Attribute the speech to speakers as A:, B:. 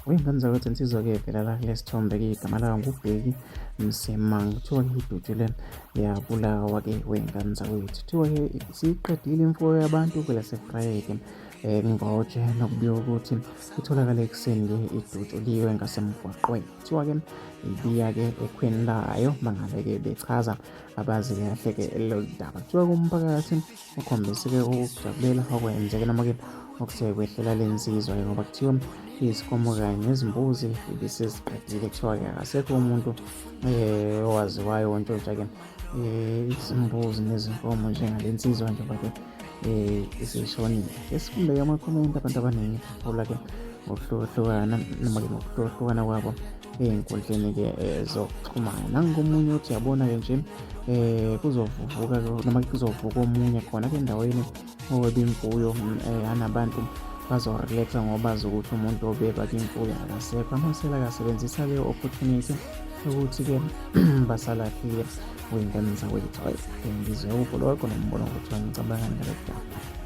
A: Wey'ngane zakwethu insizwa-ke evela la kule sithombe-ke igama layo nguBheki Msimang. Kuthiwa-ke idutshulwe yabulawa-ke wey'ngane zakwethu. Kuthiwa-ke isiyiqedile imfuyo yabantu kwelaseFrayede Ngotshe nokubikwa ukuthi itholakale ekuseni-ke idutshuliwe ngasemgwaqweni. Kuthiwa-ke ibiya-ke ekhweni layo mangabe-ke bechaza abazi kahle-ke lolu daba. Kuthiwa kumphakathi ukhombise-ke ukujabulela okwenzeke noma-ke okuthe kwehlela le nsizwa-ke ngoba kuthiwa izinkomo kanye nezimbuzi ibiseziqedile. Kuthiwa-ke akasekho umuntu owaziwayo wontshontsha-ke izimbuzi nezinkomo njengale nsizwa njengoba-ke isishonile. Esifunde amakhomenti abantu abaningi baphawula-ke ngokuhlukahlukana noma-ke ngokuhlukahlukana kwabo ey'nkundleni-ke zokuxhumana. Nangomunye uthi yabona-ke nje kuzovuvuka noma kuzovuka omunye khona-ke endaweni oweba imfuyo anabantu bazorelaxa ngoba bazi ukuthi umuntu obeba imfuyo akasekho. Amasela akasebenzisa leyo opportunity ukuthi-ke basalahlile wey'ngane zakwethu. Hhayi, ngizwe uvo lwakho nombono ukuthi wena ucabangani ngalolu daba.